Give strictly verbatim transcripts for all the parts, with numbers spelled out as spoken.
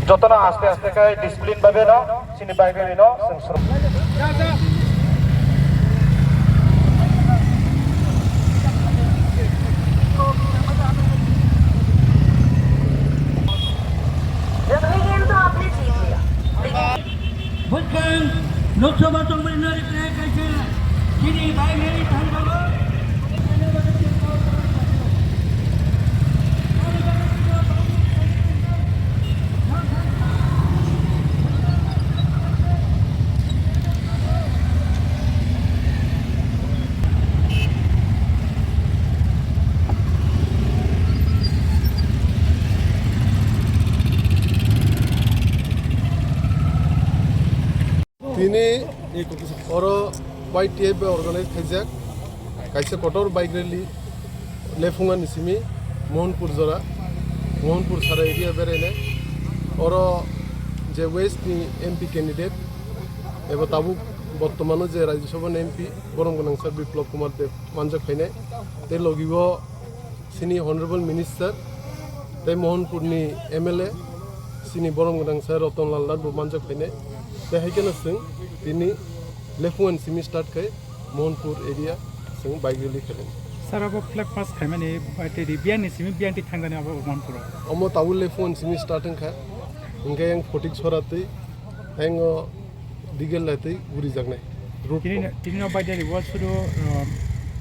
Jotono aste aste khe discipline bhabe no chini bike rally no chwng suru. Bwskang Lok Sabha tongmani no reply kaisa chini bike rally thangjago. Tini oro Y T F bai organize khaijak kaisa kotor bike rally lephungani simi Mohanpur jora, Mohanpur sara area berainai. Oro je West ni M P candidate eba tabuk bortomano je Rajya Sabha ni M P borom gwnang sir Biplab Kumar Deb manjak phainai. Tei logi o chini Honorable Minister tei Mohanpur ni M L A chini borom gwnang sir Ratan Lal Nath bo manjak phainai. Tei hai kheno chwng tini lephungani simi start khai Mohanpur area chwng bike rally khainai. Sir, abo flag past khaimani, eh, tei di biyang ni simi biyang twi thangani abo Mohanpur o. Omo tabuk lephungani simi start wngkha, hwnkhe yang Photik Sora twi, yang o Digel lai twi gurijaknai. Route tini, tini no bai dari bo sudu, um,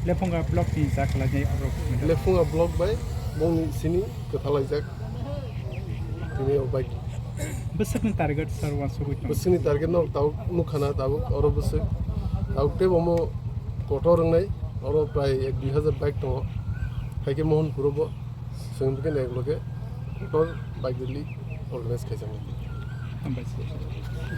Lephunga block ni jak lai nai abo. Lephunga block bai bongni sini kwthalaijak. Tini o bike. Bwswkni target sir wansugwi tong? Bwswkni target no tabuk nukha na tabuk oro bwswk. Tabuk tei omo kotor wngnai oro prai ek dui hazar bike tongo. Haikhe Mohanpur o bo chwng bikhe na ekloge kotor bike rally organize khaijaknai. Hambai sir.